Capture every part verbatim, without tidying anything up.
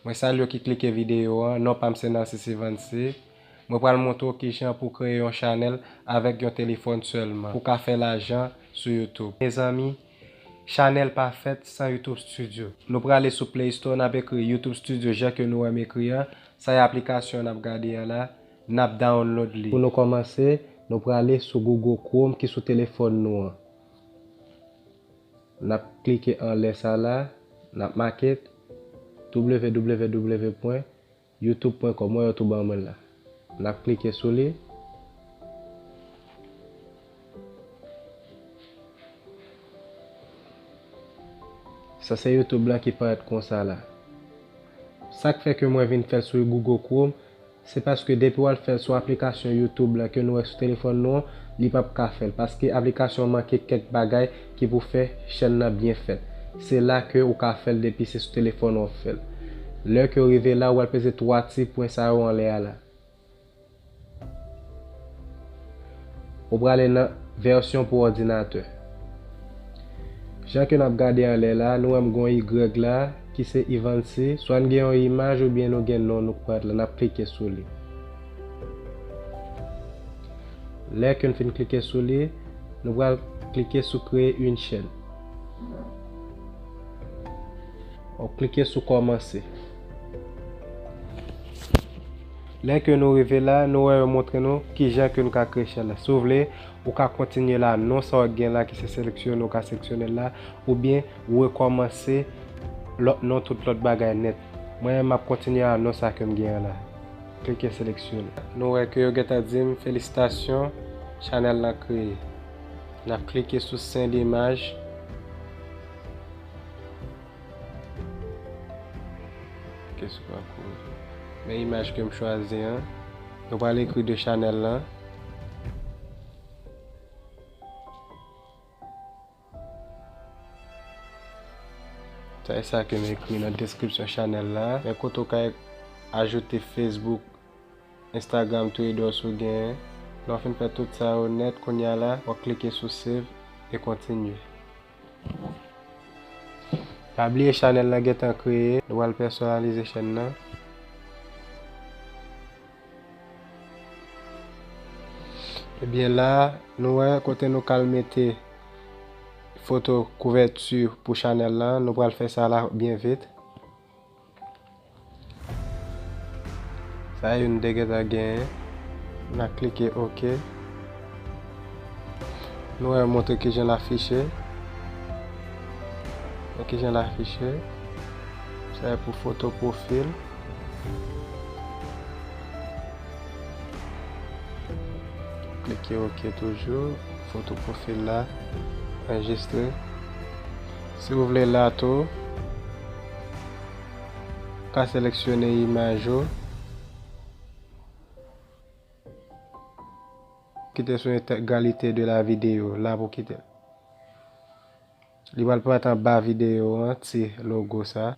Mwen salye w ki klike videyo an. Non pa m se Narcisse Evancy. Mwen pral montre w kijan pou w kreye yon chanèl avèk yon telefòn sèlman pou w ka fè lajan sou YouTube. Mezanmi, chanèl pa fèt san YouTube Studio. Nou prale sou Play Store, n ap ekri YouTube Studio jan ke nou wè m ekri an. Sa e aplikasyon n ap gade an la. N ap download li. Pou nou kòmanse, nou prale sou Google Chrome ki sou telefòn nou an. N ap klike anlè sa la, n ap make w w w pwen youtube pwen kòm, wè yo tou ban mwen la. N ap klike sou li. Sa se YouTube lan ki parèt konsa la. Sa k fè ke mwen vin fè l sou Google Chrome, se paske depi w al fè l sou aplikasyon YouTube lan ke nou wè sou telefòn nou an, li p ap ka fè l, paske aplikasyon an manke kèk bagay ki pou fè chèn nan byen fèt. Se la ke ou ka fè l depi se sou telefòn ou w ap fè l. Lè ke w rive la, ou al peze twa ti pwen sa yo anlè a la. Ou prale nan vèsyon pou òdinatè. Jan ke n ap gade anlè la, nou wè m gon Y la, ki se Evancy, swa n gen yon imaj oubyen nou gen non nou k parèt la, n ap klike sou li. Lè ke n fin klike sou li, nou pral klike sou kreye yon chèn. W ap klike sou kòmanse. Lè ke nou rive la, nou wè yo montre nou kijan ke nou ka kreye chèn nan. Si w vle, ou ka kontinye la, non sa w gen la ki se seleksyone, ou ka seleksyone l la, oubyen ou rekòmanse lòt non, tout lòt bagay nèt. Mwen, m ap kontinye a non sa ke m gen an la. Klike seleksyone. Nou wè ke yo gentan di m, felisitasyon, chanèl lan kreye. N ap klike sou send imaj. Klike sou pakou. Men imaj ke m chwazi an. Nou pral ekri de chanèl lan. Sa e sa ke m ekri nan deskripsyon chanèl la. Men kote w ka ajoute Facebook, Instagram, Twitter si w genyen. Lè w fin fè tout sa yo nèt, kounye a la, w ap klike sou save e kontinye. Pa bliye chanèl lan gentan kreye, nou pral pèsonalize chèn nan. Ebyen la, nou wè kote nou kal mete foto kouvèti pou chanèl lan, nou pral fè sa la byen vit. Sa youn te gentan genyen. N a klike oke. Nou wè montre kijan l afiche. Wè kijan l afiche. Sa e pou foto pwofil. Klike oke toujou. Foto pwofil la anrejistre. Si w vle la tou, ou ka seleksyone imaj ou. Kite sou entegralite de la videyo. La pou kite l. Li pral parèt anba videyo an, ti logo sa.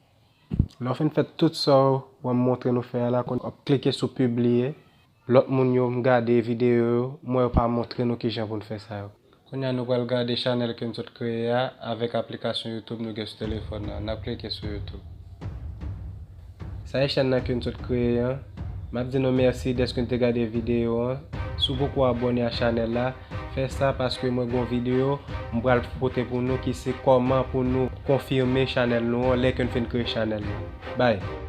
Lè w fin fè tout sa w ap montre nou fè a la, konn w ap klike sou pibliye. Lòt moun yo, m gade videyo yo, m wè yo pa montre nou kijan pou n fè sa yo. Kounye a nou pral gade chanèl ke n sot kreye a avèk aplikasyon YouTube nou gen sou telefòn nan. N ap klike sou YouTube. Sa e chèn nan ke n sot kreye an. M ap di nou mèsi dèske n te gade videyo an. Si w poko abòne a chanèl la, fè sa paske mwen gon videyo m pral pote pou nou ki se kòman pou nou konfime chanèl nou an lè ke n fin kreye chanèl la. Bye!